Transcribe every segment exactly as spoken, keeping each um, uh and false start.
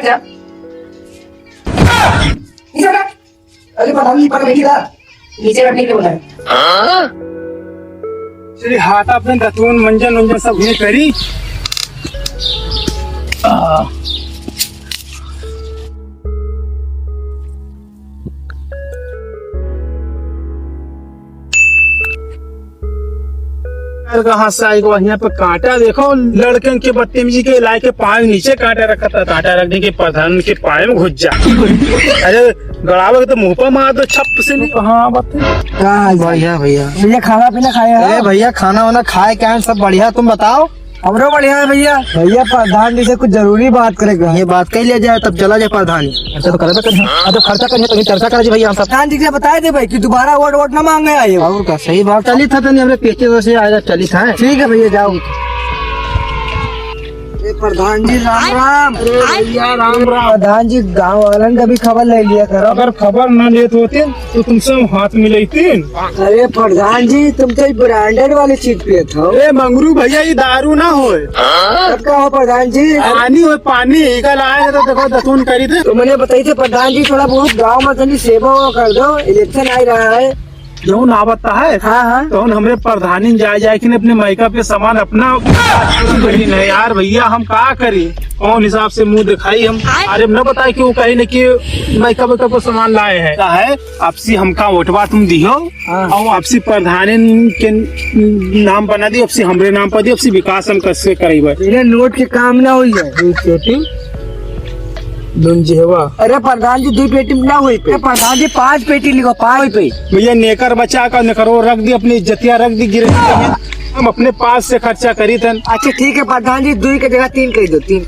जा। नीचे बैठ। अरे प्रधान जी, ऊपर बैठी था। नीचे बैठने के लिए बोला है। श्री हाथ अपने दतुन मंजन उंजन सब ये करी। आ। कहाँ से आई को यहाँ पे कांटा देखो, लड़कन के बदतमीजी के लाए के पाँव नीचे कांटा रखा था, कांटा रखने के प्रधान के पाँव में घुस जा। अरे गड़ावे के तो मुंह पर मार दो छप से नहीं। कहाँ बात है? का हाल चाल? बढ़िया भैया। भैया खाना पीना खाया अरे है? भैया खाना वाना खाए क्या है, सब बढ़िया, तुम बताओ। हमरो बढ़िया है भैया। भैया प्रधान जी से कुछ जरूरी बात करे के है। ये बात कह लिया जाए तब चला जाए प्रधान जी। अच्छा तो करबे करिए, अब तो खर्चा करिए तभी चर्चा करा जी भैया हम सब। प्रधान जी से बताए दे भाई कि दोबारा वोट वोट ना मांगे आए। और का सही बात। चली था तनी हमरे पेचे से आएगा, चली था। ठीक है भैया जाओ। ए प्रधान जी राम राम। अरे भैया राम राम। प्रधान जी गाँव वालन का भी खबर ले लिया करो। अगर खबर ना लेत होते तो तुमसे हम हाथ मिलैतीन। अरे प्रधान जी तुम तो ब्रांडेड वाली चीज पियत हो। अरे मंगरू भैया ये दारू ना होए। तब का हो प्रधान जी? पानी होए पानी। इका लाए है तो देखो दतुन करी थे। तो मैंने बताई थे प्रधान जी थोड़ा बहुत गाँव में तनी सेवा वेवा कर दो, इलेक्शन आ रहा है। जौन आवता है, हाँ, हाँ। तौन हमरे प्रधानी जाए, जाए कि अपने मायका पे सामान अपना नहीं यार भैया, हम का करी? कौन हिसाब से मुंह दिखाई हम? अरे न बताए कि वो कहीं न कि मायका पे को सामान लाए हैं। का है, आपसी हमका वोटवा तुम दियो, हाँ। और आपसी प्रधानी के नाम बना दी, आपसी हमरे नाम पर दी, आपसी विकास हम कैसे करेबे? बिना नोट के काम ना होई है। दू पेटी, दुन जेहवा। अरे प्रधान जी, दू पेटी में ना होई पे। प्रधान जी, पाँच पेटी लिखो, पाँच पे। भैया, नेकर बचा का नेकरो रख दी, अपनी इज्जतिया रख दी, गिरे हम अपने पास से खर्चा करी थन। अच्छा ठीक है प्रधान जी, दुई के जगह तीन कह दो, तीन।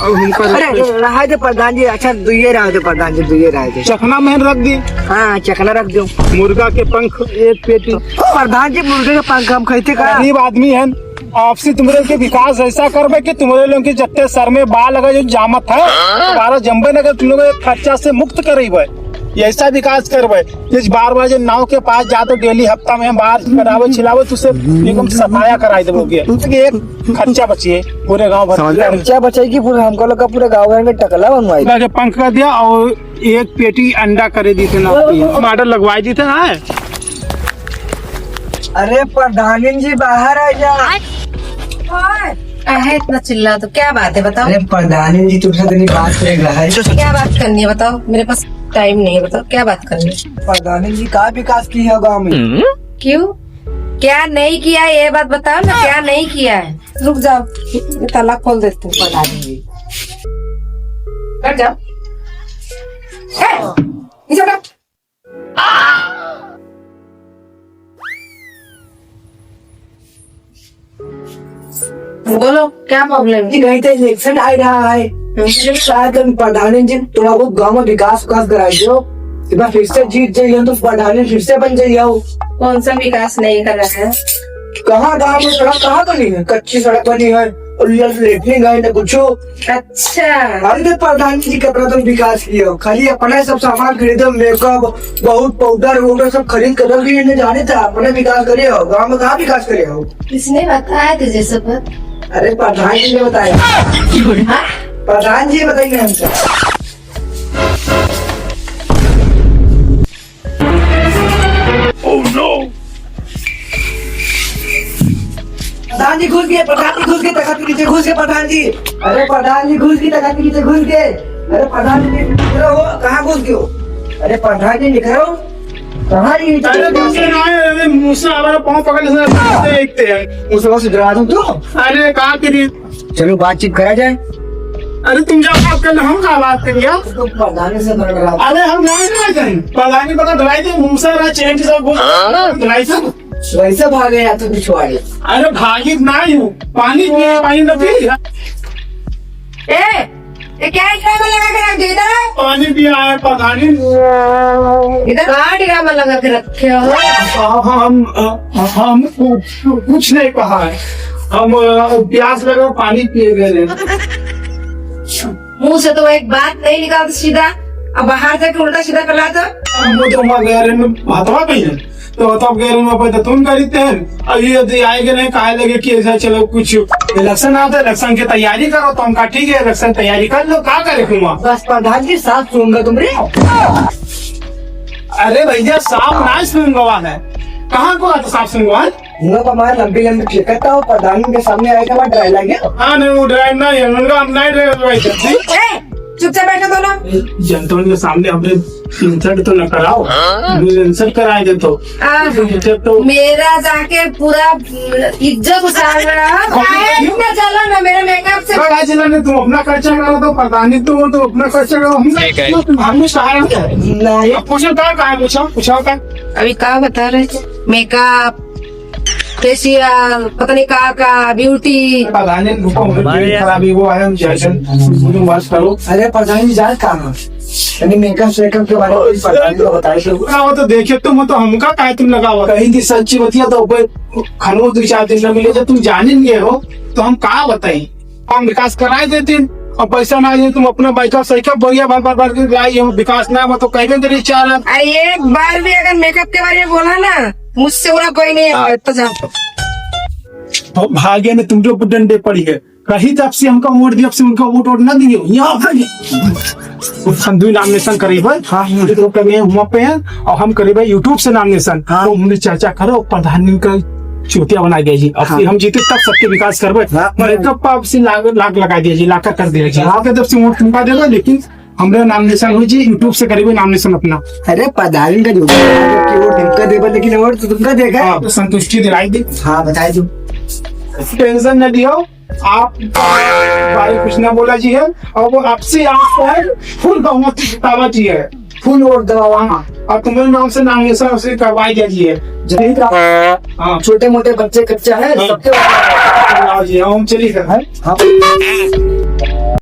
अब हमका अरे, रख दे। रहा दे प्रधान जी, अच्छा दुइये रहा दे प्रधान जी, दुइये रहा दे। चखना में रख दी। हाँ, चखना रख दो। मुर्गा के पंख एक पेटी। प्रधान जी, मुर्गे के पंख हम खाइते का? गरीब आदमी हैं, आपसी तुमरे के विकास ऐसा करबे कि तुमरे लोग के जत्ते सर में बाल अगर जो जामत है, तुम्हारा जम्बे नगर तुम लोग के खर्चा से मुक्त करेबे, ऐसा विकास करबे। इस बार बार जो नाव के पास जा तो डेली हफ्ता में बार करावे छिलावे, तुझसे एकदम सफाया कराई देबो के। तुझे एक खर्चा बचिए पूरे गांव भर समझ का। गए? खर्चा बचाई कि पूरे हमको लोग का पूरे गांव भर में टकला बनवाई। लगे पंख कर दिया और एक पेटी अंडा करे दी थे ना, मॉडल लगवाई दी थे ना। अरे प्रधानिन जी बाहर आ जा। ओए, काहे इतना चिल्ला तो क्या बात है बताओ? अरे प्रधानिन जी तुमसे तनी बात करे रहा है। क्या बात करनी है बताओ, मेरे पास टाइम नहीं है, बताओ क्या बात करनी है? प्रधानिन जी का विकास की है गांव में? क्यों, क्या नहीं किया है ये बात बताओ ना, क्या नहीं किया है? रुक जाओ, ये ताला खोल देते हैं प्रधानिन जी। बैठ जाओ। ए, नीचे बैठ। बोलो, क्या प्रॉब्लम है? जी, कहीं तो इलेक्शन आ रहा है। हम्म। शायद हम प्रधानी जी थोड़ा बहुत गांव में विकास विकास कराई दो। इस बार फिर से जीत जाइए तो प्रधानी फिर से बन जाइए हो। कौन सा विकास नहीं करा है? कहाँ गांव में सड़क कहाँ बनी है? कच्ची सड़क बनी है और ये लेटरिन है ना कुछ। अच्छा। अरे तो प्रधान जी कितना तुम विकास किए हो, खाली अपना ही सब सामान खरीदो, मेकअप, बहुत पाउडर वाउडर सब खरीद कर रख लिए, जाने था अपना विकास करे हो, गांव में कहाँ विकास करे हो? किसने बताया तुझे सब बात? अरे प्रधान जी ने बताया। हाँ? प्रधान जी बताइए हमको। Oh no! प्रधान जी घुस गए, प्रधान जी घुस गए, तखत के नीचे घुस गए प्रधान जी। अरे प्रधान जी घुस गए, तखत के नीचे घुस गए। अरे प्रधान जी निकलो हो, कहाँ घुस गए हो? अरे प्रधान जी निकलो, कहाँ जी निकलो? अरे घुस गए ना, अरे मुँह से हमारा पाँव पकड़ के देखते हैं। मुँह से बस डरा दूँ तू? अरे कहाँ के लिए? चलो बातचीत करा जाए। अरे तुम जाओ बात कर लो, हम का बात करिए? तो प्रधानी से लड़ रहा। अरे हम नहीं लड़ रहे, प्रधानी पता डराई थे, मुंह से रहा, चेंज सब बोल, डराई सब। वैसे भागे या तो पिछवाड़े। अरे भागी नहीं हूँ, पानी पिए, पानी न पी। ए, ये क्या ड्रामा लगा के रख दिया इधर? पानी पिया है प्रधानी। इधर कहाँ ड्रामा लगा के रखे हो? हम, हम, हम कु-, कुछ नहीं कहा है। हम, अ, प्यास लगा, पानी पिए गए रहे। मुंह से तो एक बात नहीं निकालते सीधा, अब बाहर जाके उल्टा सीधा कर रहा था। हम तो वहाँ गए रहे, मैं हथवा पे ही है। तो तब गैर में पे तो तुम करीते हैं। अब ये तो आए के नहीं, कहे लगे कि ऐसा चलो कुछ इलेक्शन आता है, इलेक्शन की तैयारी करो। तो हम कहा ठीक है, इलेक्शन तैयारी कर लो, का करे हुआ। बस प्रधान जी, साफ सुनूंगा तुम रे। अरे भैया, साफ ना सुनूंगा है, कहाँ को आता साफ सुनूंगा है? हम लोग हमारे लंबी लंबी फेंकता हो, प्रधान के सामने आएगा, वहाँ डराए लगे। हाँ, नहीं, वो डराए ना, ये उनका हम नहीं डराए भाई। ए, चुपचाप बैठो दोनों। जनता के सामने हमने इंसल्ट तो न कराओ, मुझे इंसल्ट कराए दे तो। आ, तो मुझे तो मेरा जाके पूरा इज्जत उतार रहा है। कौन काहे है? इतना जलन है मेरे मेकअप से? बड़ा जलन है, तुम अपना खर्चा करो तो प्रधानी तुम हो, तुम अपना खर्चा करो। हम ठीक है। तुम, हम लोग सहारा क्या है? नहीं। अब पूछो क्या, कहाँ है? पूछो, पूछो क्या? अभी का बता रहे थे? मेकअप, फेशियल, पता नहीं का का, ब्यूटी। प्रधानी रुको, हमारे पेट यहाँ खराब ही हुआ है, हम जैसे मुझे मत करो। अरे प्रधानी जाए कहाँ? यानी मेकअप शेकअप के बारे में प्रधानी को बताए तो। ना हो तो देखिए तुम, तो हमका काहे तुम लगावा? कहीं की सच्ची बतिया तो ऊपर खानो दो चार दिन ना मिले, जब तुम जाने नहीं हो तो हम का बताई? हम विकास कराए देते हैं, और पैसा ना दे, तुम अपना बाइक साइकिल बढ़िया बार बार बार के लाई, हम विकास ना हो तो कह देते रही चार। आ, एक बार भी अगर मेकअप के बारे में बोला ना, मुझसे बुरा कोई नहीं है, हाँ। तो जाओ। तो भाग्य ने तुम जो डंडे पड़ी है, कहीं तो आपसे हमका वोट दिया, आपसे उनका वोट वोट ना दियो। यहाँ पर हम दो नामिनेशन करीब है। हाँ, हाँ। तो कभी हुआ पे है और हम करीब है YouTube से नामिनेशन। हाँ। तो हमने चर्चा करो, प्रधानी का चूतिया बना दिया जी। अब हाँ। हम जीते तब सबके विकास करबे। हाँ। मेकअप पर आपसे लाग, लाग लगा दिया जी, लाकर कर दिया जी। हाँ। आपके तरफ से वोट तुमका देगा, लेकिन हमरे नामिनेशन हो जी, YouTube से करीबे नामिनेशन अपना। अरे प्रधानी का जो वोट तुमका देगा, लेकिन वोट तो तुमका देगा। हाँ, तो संतुष्टि दिलाई दी। हाँ, बताई दो। टेंशन न लियो। आप बारे कुछ ना बोला जी है, और वो आपसे आपको है फुल बहुमत से जितावा जी है, फुल वोट दबावा। हाँ, और तुम्हारे नाम से नाम ये सब से करवाई दिया जी है। जय हिंद। हाँ। छोटे मोटे बच्चे कच्चा है, हाँ। सबके हाँ जी, हम चलिए सर। हाँ।